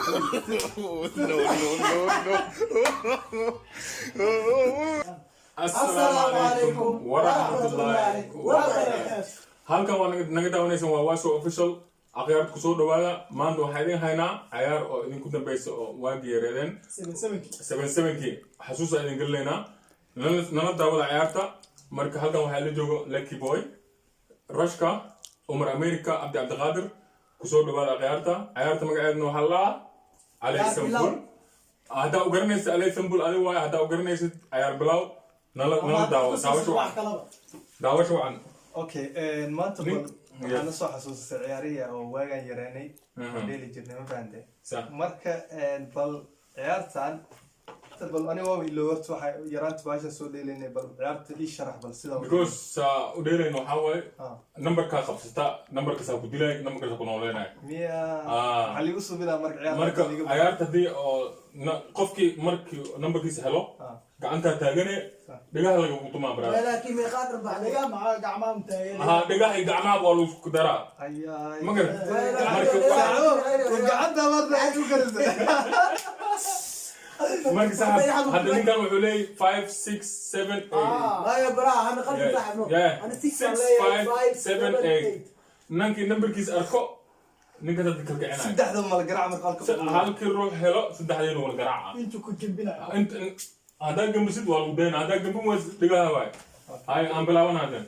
No, no, no, no. Assalaamu calaykum waraxmatullaahi wabarakaatu. Halkan waa naga daawanaysan waa Waso Official. Akhyaarta, kusoo dhawaada. Maanta waxaa idin haynaa cayaar oo idinku dambeysa oo waagii yareedeen. Seven sevenkii. Seven sevenkii xasuusa idin gelinaynaa. Nala daawada cayaarta. Marka halkan waxaa la joogo Lucky Boy, Rashka, Umar America, Cabdi Cabdiqaadir. Kusoo dhawaada akhyaarta. Cayaarta magaceedna waxaa la Aley Cayaar Sambul. Haddaa u garanaysid Aley Sambul adi waaye, haddaa u garanaysid cayaar bilow. Nala daawo, daawasho wax wacan. Kalaba. Daawasho wacan. Okay, maanta bal waxaan na soo xasuusatay ciyaarihi oo waagaan yareenay oo dheeli jirnay, ma fahantay? Sax. Marka bal ciyaartan bal aniga waaba iloow horta, waxa yaraanta baasha soo dheelaynay. Bal ciyaarta ii sharax bal sida. Because u dheelayno waxaa waaye numberkaa numberkaa qabsata, numberkaasaa ku dilay, numberkaasaa ku nooleynaya. Miya? Ah. Waxaa liigu subinaa marka ciyaarta Marka cayaarta haddii oo qofkii markii numberkiisa helo, gacantaa taagane, dhegaha lagagu tumaa, baraada. Laakiin meeqaa dharbaxday? Dhigaa maxaa gacmaha mutaagan? Ha, dhegaha iyo gacmaha waa lagu daraa. Ayaay. Ma garat? Marka Gacanta marna ay u karisa. Marka saaxib, hadda ninkan wuxuu leeyahay five, six, seven, eight. Maya baraha hana qalbi saaxib no. Yeah. Ana six. Six, five, seven, eight. Ninkii numberkiisa arko, ninka dadka kalkicinaya. Saddexda mala garaac marka halka. Halkii ruux helo saddexdiina wala garaaca. Intuu ku gembinayo. Inta haddaa gambisid waa lagu dayna, haddaa gambin waysid dhegaha waay. Hay, aan bilaaban haddan.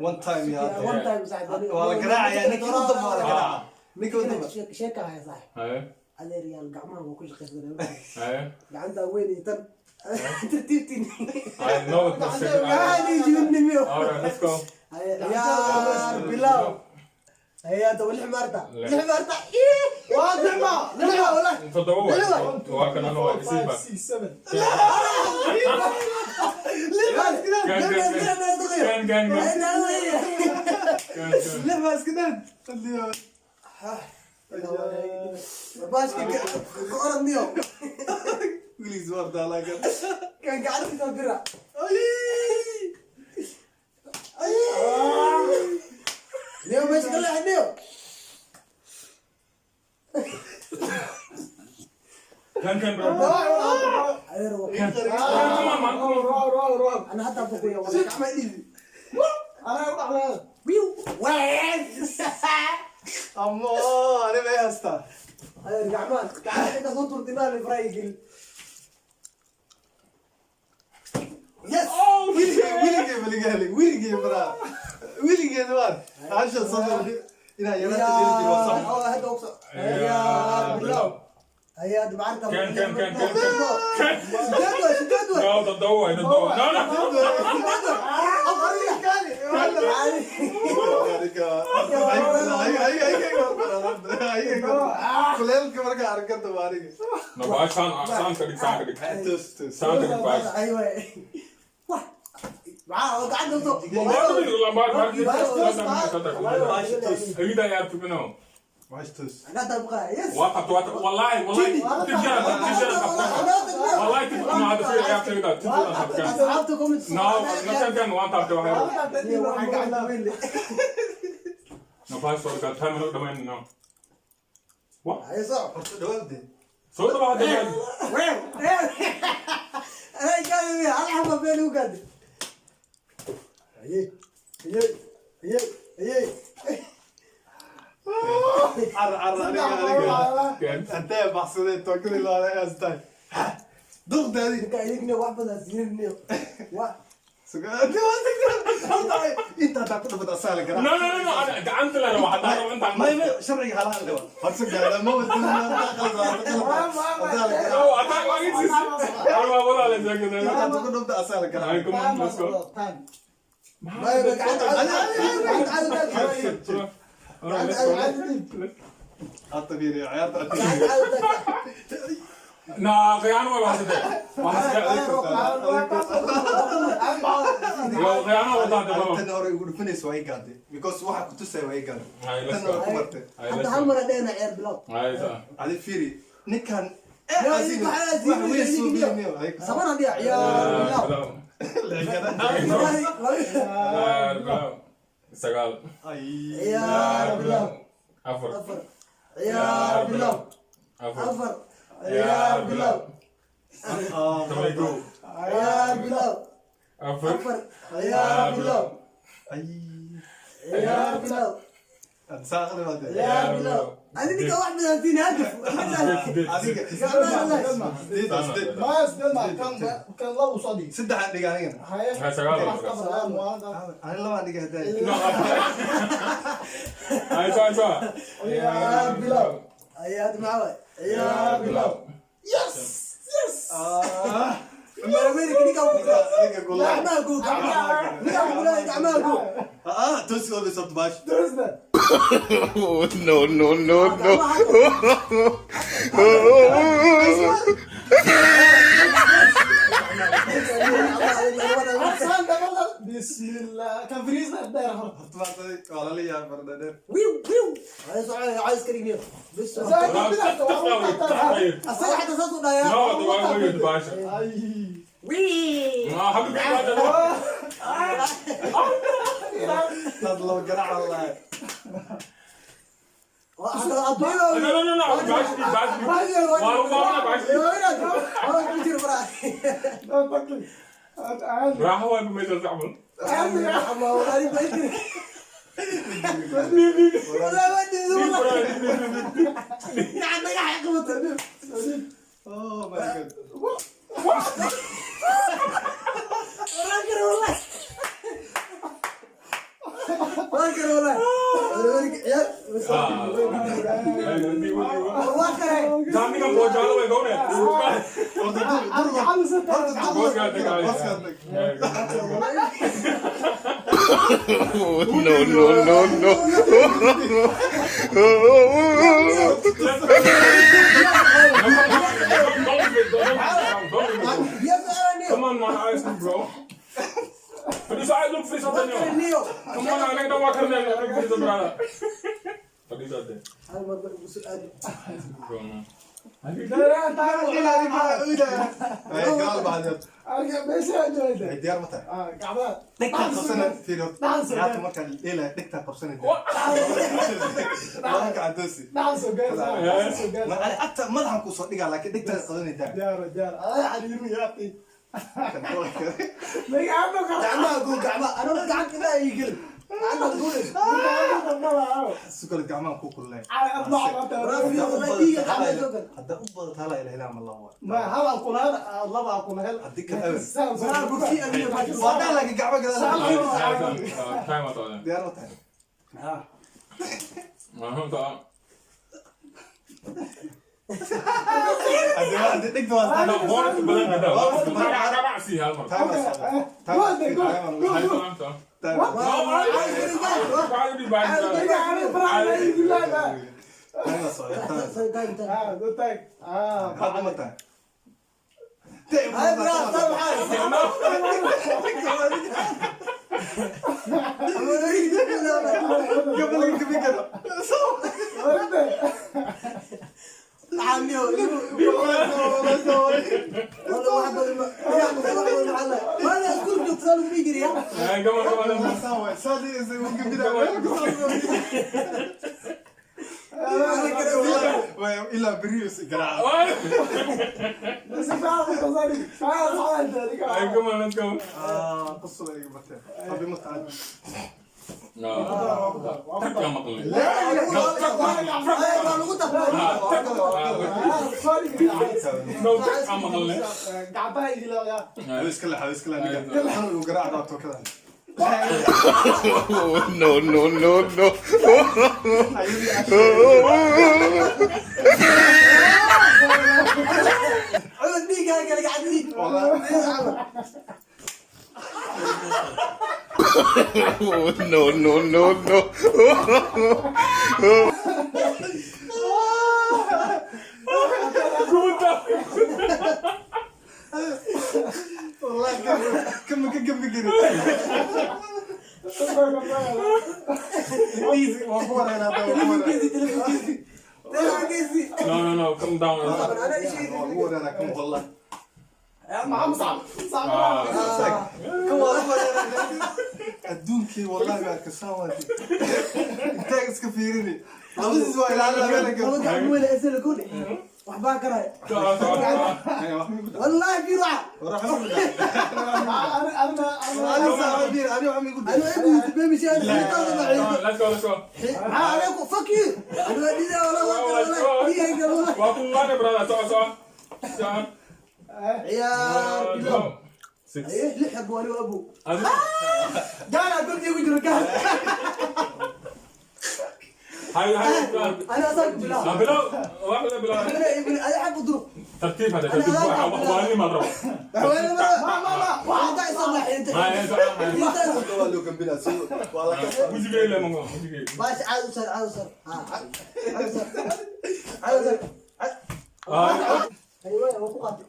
One time ya hadda. One time saaxib. Waa la garaacaya ninka u dambe, waa la garaaca ninka u dambe. Sheeka haya saaxib. Haye. Adeeryaal, gacmaha waa ku shaqaysanaya. Haye. Gacanta weyn iyo tan tartiibtiin. Haye, no. Gacan jibinimiyo. Alright, let's go. Ciyaar bilow. هيا انت lix maarta, lix maarta. Waa lixma. Lix wallahi. Toddoba waay. Waa kan ano waay. Five, Isiiba. six, seven. Kan kan kan kan kan kan. Lix baa iska dhan. Baashki ku orodniyo. Wiligiis waa daalaagan. Kan gacantiisa bira. Niyo, meesha ka leexi niyo. Kan kan bro. Adeer Kan, come on man, come on. انا حتى بقول والله gacma dhiibi. Anaa u dhacdaa. Wiw ween. Amo ani may haystaa. Adeer, gacmaha gacmaha inta soo turtinaa la faraygil. Yes. Weligay weligay maliga helay weligay baraa weligeed waan hasha soo inaa yaraanta dheeli jiro waa sax. هذا أقصى يا بلاو هيا دبعتها. كان كان كان كان كان. شداد شداد. No, toddoba waay, toddoba. No, no. Kuleelka markaa arkada waa aniga. No, baash saan saan ka dhig, saan ka dhig. Toos toos. Saan ka dhig baash. ايوه واه معاه قاعد. Ayida ciyaartu bino. Waash toos. انا تبغى يس. Waa qabta, waa qabta. Wallahi, wallahi tibjara tibjara qabta, wallahi tib no hada fiir ciyaartayda tibjara qabta. اصحابتكم. No, no, kan kan waan taabtay waxay. No, baash soo gaa time no dhamayn no. Wa هاي صعب. Horta dhawaade. Soo dhawaada hadda. وين انا قاعد على حبه بين وقد هي هي هي هي. Car car aniga aniga. Kan. Intee baxsadeen tookadii loola haystaa duqdaadi. انت يجني واحد بس يجني واحد. Inta hadaa ku dhufata asaa la No, garaa. no, no, no, ana gacanta la rabo hadaa rabo intaan. May sharciga halaha la horta gaara ma wadin. No, adaa waa insis. Waa walaal sheekada. Intaad ku dhufta asaa la garaa. Ay, come on, let's go. Time. ما قاعد قاعد Alright, let's go. Hadda fiiriyo ciyaarta. No, khiyaano way waxsatay. Waxsatay. Yo, khiyaano wadaa dababa. Tan hore ugu dhufanaysa waa i gaadday because waxa ku tusaya waa i gaadday. Ay, let's Tan hore go. ku martay. Ay, حتى let's go. هل مرة دينا عير بلو. Ay, saa. Adi fiiri ninkan. يا سبنا دي عيار بلو. Sagaal. عيار بلو. Afar. afar. Ciyaar bilow. Afar. Afar. Ciyaar bilow. 11. Ciyaar bilow. Afar. Afar. Ciyaar bilow. Ay. Ciyaar bilow. Saaqli baad. Ciyaar bilow. Adi ninka wax midaantiin hadif. Sideed. Adiga. Gacmaha Sideed, sideed. Ma sideed ma kan kan labo soo dhig. Saddex aan dhigay anigana. Haye. Ha, sagaal. Afar, waa. Ani labaan dhigay hadda. No, afar. Ay, soo, soo. Ciyaar bilow. Ayaad maxaa waay? Ciyaar bilow. Yes! Yes! Ah. Cumar America ninka ku Adiga golaha. gacmaha ku gacmaha. Ninka ku gacmaha ku. Ah, toos oo bisad baash. Thursday. No, no, no, no. Afsan dabada. Bismillah. Kan freezer dheer hor. Horta maanta waa lala yaabay farda dheer. Wiw wiw. Ay socon cays kariyo. Bis. Asaga xataa saas u dhayaa. No, waa way baasha. Ay. Wii. Ma habib baasha. Dad loo garaac wallahi. No, no, no, no. Baasha, baasha. Waa waa baasha. Raaxo waay meesha camal. Oh my God. Daamiga moojaalo way gowne. Horta dur dur. Booska tagay. No, no, no, no. Come on, man, ice bro. Fadhiiso, ay look fadhiiso Daniel. Come on, anaga dhan waa karnaa, anaga fadhiiso brother. Fadhiiso hadde. Bro, no. Ay, gaal baa hadda. Ay, diyaar ma tahay? Dhegtaa qabsana, fiiro. Ciyaarta markaan dheelaya, dhegtaa qabsana. Laba gacan toosi. Ma ani agta madaxan kuu soo dhigaa, laakiin dhegtaa qabanaydaa. Si kale gacmahan kuu kululay. Haddaa u badato hala ila helaa ma labo. Haddii kale eber. Waa dhaa laakiin gacmo gadaal. Time out on. Diyaar ma tahay? Ma hunta. Haddii dhegta waa No, bonus badan bada. Raac si hal mar. Time waa socdaa. Time waa- time waa- Ay, salaamta. time waa- time waa socdaa. Time waa- Hadda ma tahay? Gabadha gabi karo. Ay, come on, come on. Saan waay. Saan is ugu gabinaa. Waay, ilaa berri is garaaca. Ay, come on, let's go. Ah, qosol ay iga batay. Abi ma tahay? No. Tak yaa maqlay. No, tak yaa maqlay. Way iska leexa, way iska leexa ninka. Xan uu garaac daa tookada. No, no, no, no. Ayadii casho. No, no, no, no. Guuta. Wallahi, kama ka gabi karin. Easy, waan ku wareynaa hadda, waan ku wareynaa. No, no, no, come down. Waan ku wareynaa, kan wallahi. Ah. Kan waan ku wareynaa. Adduunkii wallahi baa ka saan waayay. Intaag iska fiirini. Labadiis waa ilaalin habeenka. ما كره. Soco, soco, soco. Wax ma igu dhacay? والله في روعة. War, wax ma igu dhacay? Ana ana Ani saa fiir, ani wax ma igu dhacay? انا ابني بيمشي انا Come on, let's go, let's go. عليكم فك يو. انا ودي والله والله هي هيك والله. Waa ku waane, brother. Soco, soco. Soco. عيار Go. Six. ايه لحق وانا وابو Adi- قال اقول لي وجهه قال. Hay, hay. انا اصلا بالله. Ah, bilow. Wax la bilow. انا ابني انا حق الظروف. Tartiib hada, tartiib. Waa nin ma rabo. ما ما ما واحد يصلح انت. Hay, soco, hay. Hadda waa loo gambinaa, waa la kastaa. Wejigay le, mango, wejigay. ماشي عاد وصل عاد وصل ها عاد وصل عاد وصل. Ah, ايوه هو قاطع.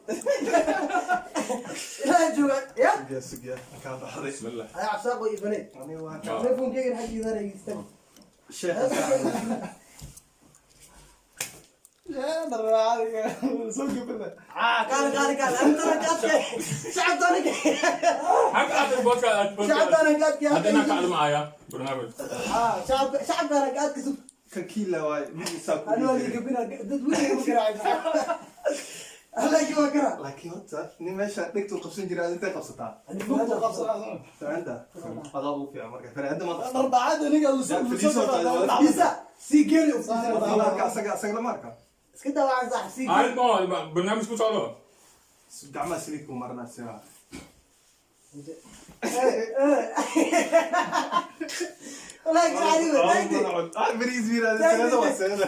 لا جوا يا Sugya, sugya. Kaa baxday. bismillah. انا عبساق ويفني. Ani waa تليفون كيغن حق يدار يستنى. sheekha. يا درعاك soo gabada. قال قال قال انت ركعت شعب انا Xag aad boodka aad boodka. شعب انا قاعد Hadda inaan ka cadmaaya barnaamij. شعب شعب انا قاعد كسب. Kan kiila waay, mid isaa ku انا اللي dhiibay. قبلنا ضد وين كراعي هلا كيف كرا. Laakiin horta, nin meesha dhegtuu qabsan jiray, aad intee qabsataa? Lugtu qabsanaa. Fanaanda. Adaa ugu fiican marka. Fanaanda ma qabsataa. Darbacada ninka Fadhiiso horta. بيسا سيجيلو. Lama arka, asaga lama arka. اسكت واحد صح سيجيلو. Ay, no, barnaamij ku socdo. Gacmaha saliid kuu marinaa si waa. والله كراعي تاكتي. Ah, bariis biir, aad seeda waa seeda.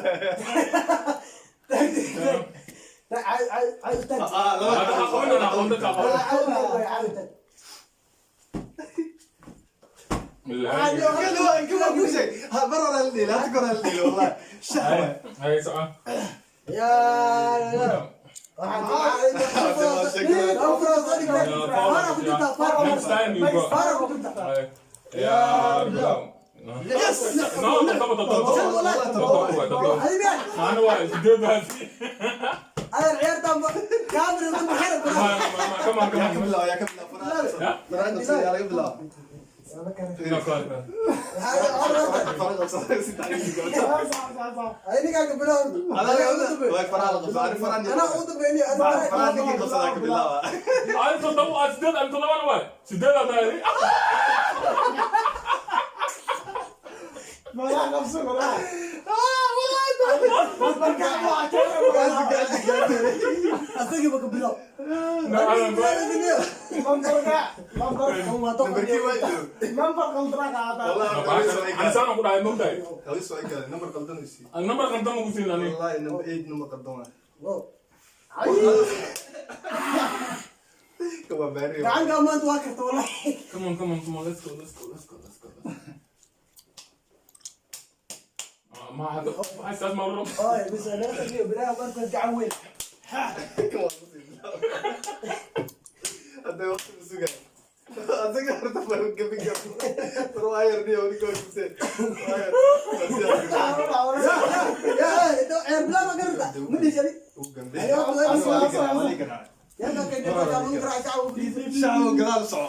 تاكتي عايز عايز تاكتي. Ah, laba Hadda aqoon na aqoon dadka aqoon. عايز تاكتي. Bismillah. Kan waa, kan waa kuu sheeg. Ha, mar hore la dhiili, hadda ka hore la dhiili, wallahi. Shax waay. Hay, soco. يا لا Next time you go. Hay. Ya, bilow. Yes. No, toddoba, toddoba. والله. Toddoba waay, toddoba. Ana waay, sideed baas. Ma, ma, ma, come on, come Yaa ka on. bilaabo, yaa ka bilaabo, fanaanda qabso. Ya? Fanaanda qabso, yaa laga bilaabo. No, come on. Fanaanda qabso, si tacliin gabadha. Waay, faraha la qabso, ani faraha faraha ninkii qabsadaa ka bilaaba. Ay, toddoba, ah, sideed, ay, toddobana waay. Sideed aad tahay. Madax qabso madax. Gaadi, gaadi, gaadi. No, ana, ma. Lambarka lambar Nambarkii waa ilow. lambar qaldan qaata. Wallahi, qabiis waa Ana iga. saan ku dhahay, mogtahay. Qabiis waa iga, nambar qaldan uu siiyey. Ana nambar qaldan ma ku siin ani. Wallahi, number 8 nambar qaldan waay. Kan waa baari. Come on, come on, come on, let's go, let's go, let's go, let's go. Ah, ma hadda waxay saas ma rabo. Kan waa ku sii bilaaba. Hadda waqti ma sugayo. Asaga horta baa gabi gabi. War waa yar niyo, ninka waa gubtay. Waa yar. Waa sidaa gubtay. Uu gambay. Waa la garaac, waa la garaac. Shacabka gadaal u soco.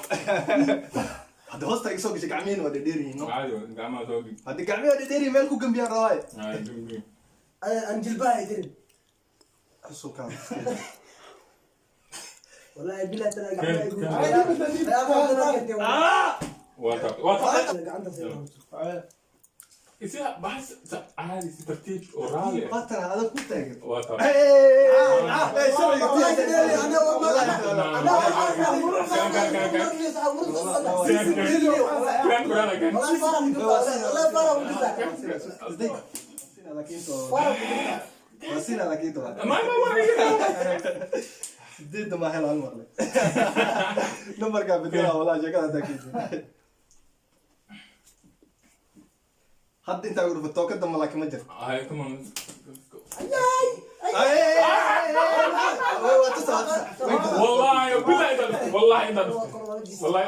Hadda hoosta iga soo gashay, gacmihiina waa dheerdheer yihiin, no? Caadi waay, gacmaha soo dhig. Hadda gacmihi waa dheerdheer yihiin, meel ku gambiyaan rabaaye. Ay, gambi. Xusulkaada. والله بلا تلاقي. Waa taab, waa taab. gacanta. Isi bahas caadi si tartiib oo raali ah. Baatan adag ku taagan. Waa taab. Hey, hey, sharciga Kan, brother, kan. Ma, ma, ma. Sideedda maa hel hal mar le. Nambarkaa bedela, wallahi sheekada hadaa keentay. Hadda intaa ugu dhufato ka damba laakiin ma jirto. Ay, come on, let's go, let's go. Waa tusa, waa tusa. Wallahi, billahi intaad dhuftay, wallahi intaad dhuftay. Wallahi.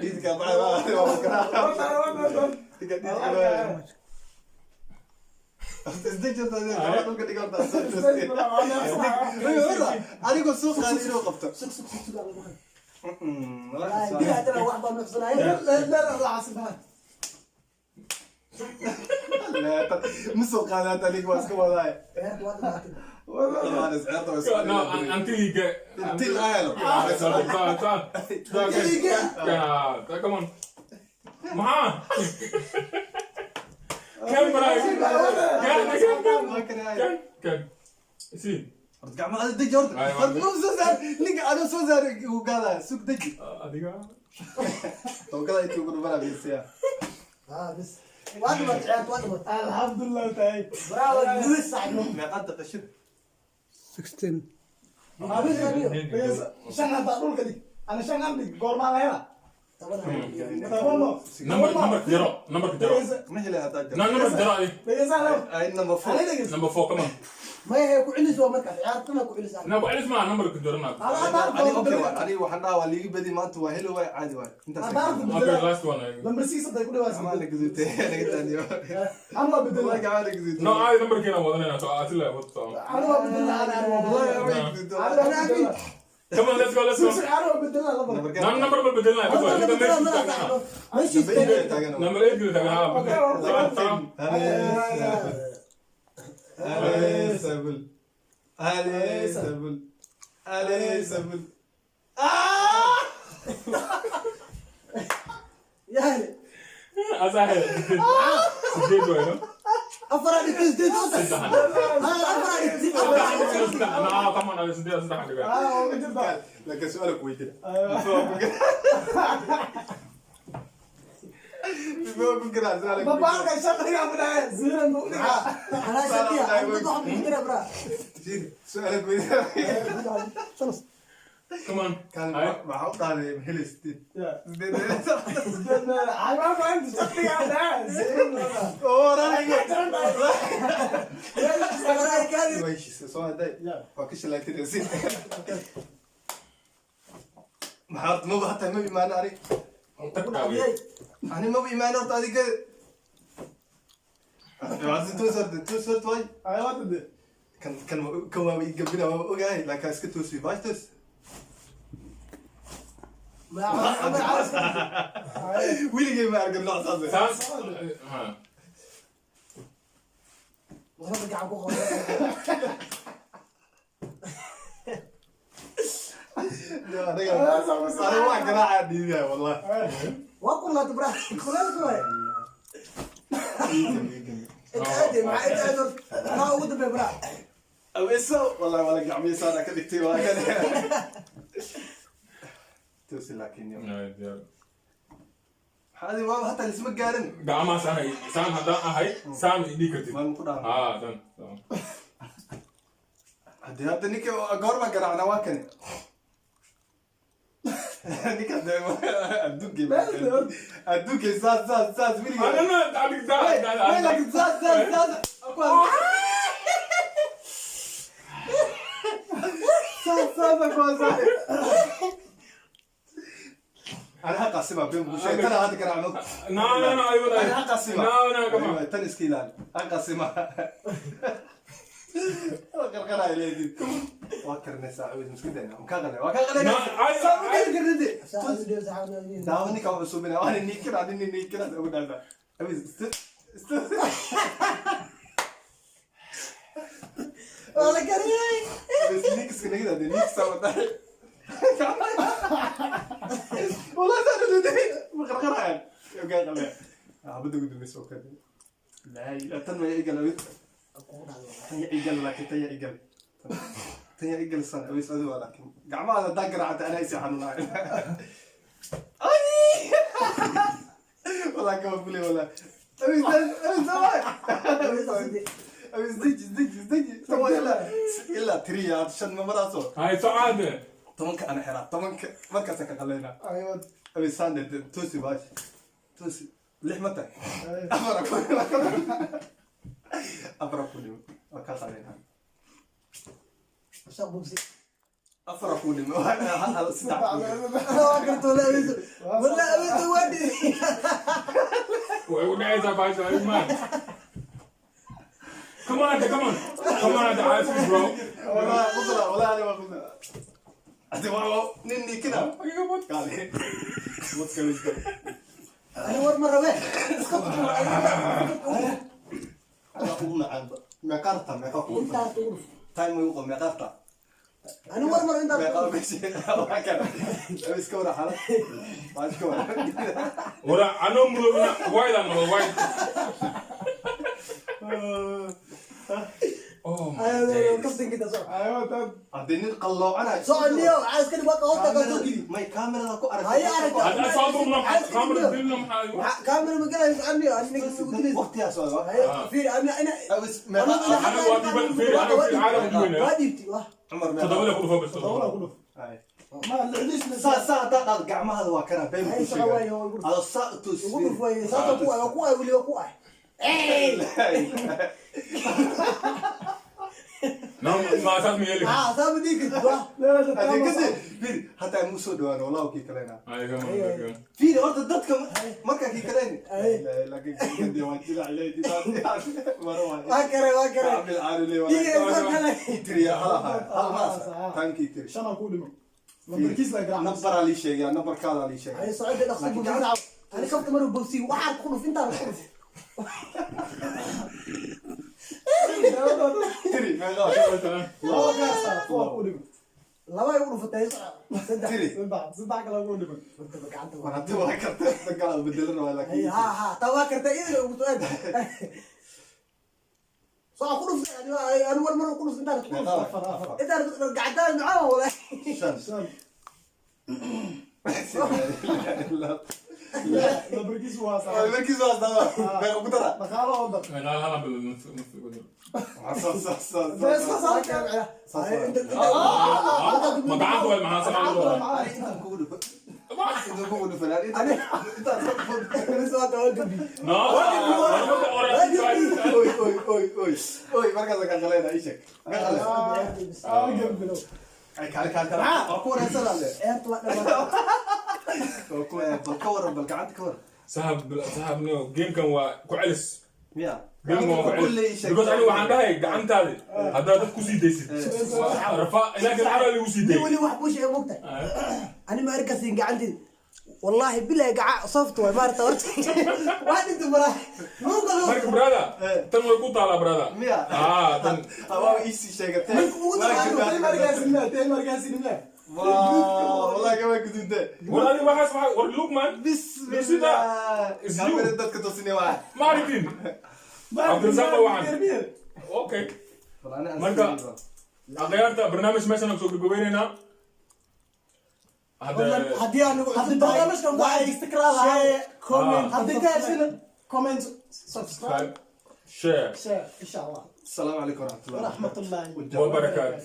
Dhiidka bacay waa karaa. Dhiidka waa. Isdej horta, dhulka dhig horta. Anigoo soo qaadi inuu qabto. La la Ma soo qaadaata aniga waa iska wadaay. Dhammaan isciyaarta way soo No, until you get Until I helo. Until you get- Come on. Maxaa? Kan baraay. Kan kan kan. Kan kan. Si. Horta gacmaha deji horta. Ay, Horta ma soo saar ninka anuu soo saar uu gaadaa sug deji. Adiga. Tookada intii ugu dhufanaa bisiya. Ah, bas. Waa dhimatay ciyaarta, waa dhimatay. Alxamdulilah tahay. Bravo, Luis saaxiibno. Meeqaad daqiiqad? 16. Luis aniyo. Shan haddaa dhulka dhig. Ana shan aan dhig. Goormaa la helaa? Toban. Toban no. Number number jaro. Number jaro. Ma helay haddaa No, jiro. number jaro adi. Dhegeysaa leo. Ay number 4. Ani dhegeysa. Number 4, come on. Maya, hay ku celis waa markaas. Ciyaartana ku celis. Na ku celis ma number jaro na. Ani okay waay. Ani waxaan dhahaa waa liiga badi maanta waa helo waay caadi waay. Intaas. Haddaa Okay, bedela. last one. Number 6 hadday ku dhawaasay. Gacmaha la gaduutay naga taaniyo. Ana waa bedela. Wallahi gacmaha la gaduutay. No, ay number keena wadanayna so asila wad so. Ana waa bedela. Ana waa Wallahi bedela. gacmaha la gaduutay. Ana waa bedela. Come on, let's go, let's go. Six ana waa bedela laba. No, number ma bedelna. Horta la bedela mana saaxiibno. Meeshiis Number eight taagan. taagan. Number 8 gida tagan. Okay, Alesabul. Alesabul. Alesabul. Yaani, Asahe. Sideed waay, no? afar aan dhigtay, sideed oo tahay. Saddex. Ah, afar aan dhigtay, afar aan dhigtay. Saddex. No, come on, sideed saddex dhigaa. Ah, waa ku jirtaa. Laakiin su'aal ku weydiin. Bifoo ku garaa su'aal ku Ma baarka shaqriga ku dhahay. Zero ma u dhigaa. Anaa shaqeeya, anta waxaan ku jiraa, bra. Su'aal ku weydiin. Khalas. Come on. Kan Ay. waxa u qaaday heli sideed. Yeah. Sideed. Sideed meel. Ay, ma fahanti shaqriga ku dhahay. Zero ma u Oo raaxo. Wallahi kaadi. Way heshiisay soo haday. Yeah. Waa ka shalaaytinaysid. Maxaa horta maba hataa ma imaano ani. Ani maba imaano horta adiga. Waa si toos horta toos horta waay. Ay, waa tade. Kan kan kan waa ii gabina waa ogahay laakiin iska toosi baash toos. Weligay ma arkin nooc saas ah. Saas. Ha. Warada gacan ku qabo. Aniga aniga waa garaaca dhiibaya wallahi. Waa kululaatay, bra. Kulaylka waay. Inta aad, maxaa inta aad horta? Anaa ugu dambeeya, bra. Aweeso wallahi wala gacmihiisa anaa ka dhigtay waa kan. Toosi laakiin yo. Maxaa adiga waaba hataa lisma gaarin. Gacmaha saan saan haddaan ahay saan i dhigi kartid. Maalin ku dhaafay. Ah, saan. Saan. Haddii hadda ninka goorma garaacna waa kan. Ninka dee adduunkay adduunkay saas saas saas weligaa. Anana adig daa Way laakiin saas saas saas. Saas saas kuwaas. أنا هقسمها بين بوشي ترى هذا كلام No, no, no, أيوة. أنا هقسمها. No, no, come on. أيوة تن اسكيلان هقسمها. قرقرة إلي وكرنا ساعة مسكين مكغلة وكغلة No, I- Saaxiib, saaxiib. داوني كم بسوبنا وأنا نيكر أنا نيكر أقول هذا أبي است است Waa la kariyey. بس نيكس كنا كده نيكس سوى والله سألت مقرقرة يعني وكغلة بدو بدو بس وكذا لا لا تنمي إيجل tan ya igal laakiin tan ya igal tan ya igal san aways adigu waa laakiin gacmaha haddaan garaacata anaa isi xanuunaayo. Ay! Walaa kama fulay walaa aways aways aways deji deji deji toban ilaa ilaa tiriya shan ma maraaso. Hay soo caade. 10-ka ana xiraa 10-ka markaasaan ka qalaynaa. Aywa. Aways sande toosi baash toosi lix ma tahay afar ku afar ku dhimo waa kaa qalaynaa. Shaq bubsi. Afar ku dhimo hal hal saddex ku dhimo. Waa karto, wala aweeso. Wala aweeso, waa dhidi. Way u dhacaysaa baasha ay man. Come on, come on. Come on, the ice bro. والله قدرة والله أنا ما قدرة أنت ما نني كده قال واتس Ani war ma rabee. Iska tuur. أنا أقول عن ما قرطة ما قرطة. Intaas ugu dhuf. Time way u qabo, meeqaafta? Ani war mar intaan Meeqaa meesha? Waa kana. Iska wara xaalad. Waa iska wara. Wara anoo mudowna white aan noqdo, white. Oh my days. Kaftankiita soco. Aywa tan. Haddii nin qalloocanayo. Soco niyo, caaska dhib waa hoosta ka soo geli. May kaamirada ku aragtay. Haye aragtay. Hadda soo durno kaamira dilno maxaa? Kaamira ma galayso ani ani ugu dilayso. Waqtigaas waa. Haye fiir ani ana. Awis meeqa? Aniga waa dhiban, fiiri, aniga fiiri, caalam duwan. Waa dhiibti wah. Cumar meeqa? Toddoba ku dhufo bas. Todoba ku dhuf. Ay. Ma lixdiis la Saa saa haddaa dhahdo gacmahada waa kana been Haye ku soco sheegay. waayo waa ugu dhuf. Adoo saa u toos. Ugu dhuf waaye saasa ku ay ku ay weliba ku ay. No, ma saas ma yeeli. Ah, saa ma dhihi kartid wah. Haddii kasi fiiri hataa muu soo dhawaan wallahu kii kalena. Ay, come on, come on. Fiiri horta dadka markaa kii kaleen. Ay. Laakiin kii waa jilac leeyahay maro waa. Waa kare waa kare. Cabdil caali leeyahay. Dhiiga isoo kale. Tiriya hal ahaa hal maasa tankii tiri. Shan aan ku dhimo. Lambarkiis la garaac. Nambaraa lii sheegaya, nambarkaadaa lii sheegaya. Haye socodka dhaqso buu gacanta. Ani kafta mar bogsi waxaan ku dhuf intaan ku dhuf. Tiri meeqa? Laba gaarsa, kuwa ku dhimo. Laba ay u dhufatay soco. Saddex. Tiri. Saddex, saddex kale ku dhimo. Horta gacanta War waa. haddii waa kartay tan kale aan bedelan waa Haye laakiin. ha ha taa waa kartaa iyadana ugu soo aad. Soco ku dhuftay ani ani war mar ku dhuf intaan ku dhuf. Meeqa? Afar, afar. Intaan gacantaa macaa walahi. Shan. Shan. Lambarkiis waa saa. Lambarkiis waa saa. Meeqa ku dara? Dhaqaalo oo dhan. Meeqa hal bil nus nus. Saa saa saa. Bes ka saar. Ma gacanta waa maxaa sax loo Ani intaan kugu dhufan. Intaan kugu dhufan. Ani intaan soo dhufan. No. Marka hore. Oy oy oy oy. Oy markaas ka qaleyna ii sheeg. Meeqa le? Ah, gabilo. Ay kaale kaale kaale. Waa ku wareersan le. Waa ku bal ka waran, bal gacanta ka waran. Sahab sahab, no, gamekan waa ku celis. Miya? Gamekan waa ku Kulley celis. ii sheeg. Because aniga waxaan dhahay gacantaadi haddaad dad ku sii daysid. Rafa ilaa kan cara lagu sii dayay. Weli wax buu sheegay mogtahay. Ani ma arkasin gacanteed. Wallahi billahi gaca soft way maarta horta. Waa dhinta maraa. Marka brother, tan way ku taalaa brother. Miya? Ah, tan. Waa ii sii sheegatay. Marka ugu Waa Tey markaasi miya, tey markaasi miya. Waa wallahi kama gudubtay. War adiga waxaas waxaa war look man. Bismillah. Is you. Kaamira dadka tusinaya waa. Ma aragtin. Cabdirasaaq baa wacan. Okay. Bal ani aan Marka- sii dhiibo. Akhyaarta barnaamij meeshan aan soo gabagabaynaynaa. Hadda Haddii aan ugu Haddii barnaamijkan ku Instagram share, comment, Haddii ka heshina comment, subscribe, share share insha Allah. Asalaamu calaykum waraxmatullahi Waraxmatullahi. wabarakaatu.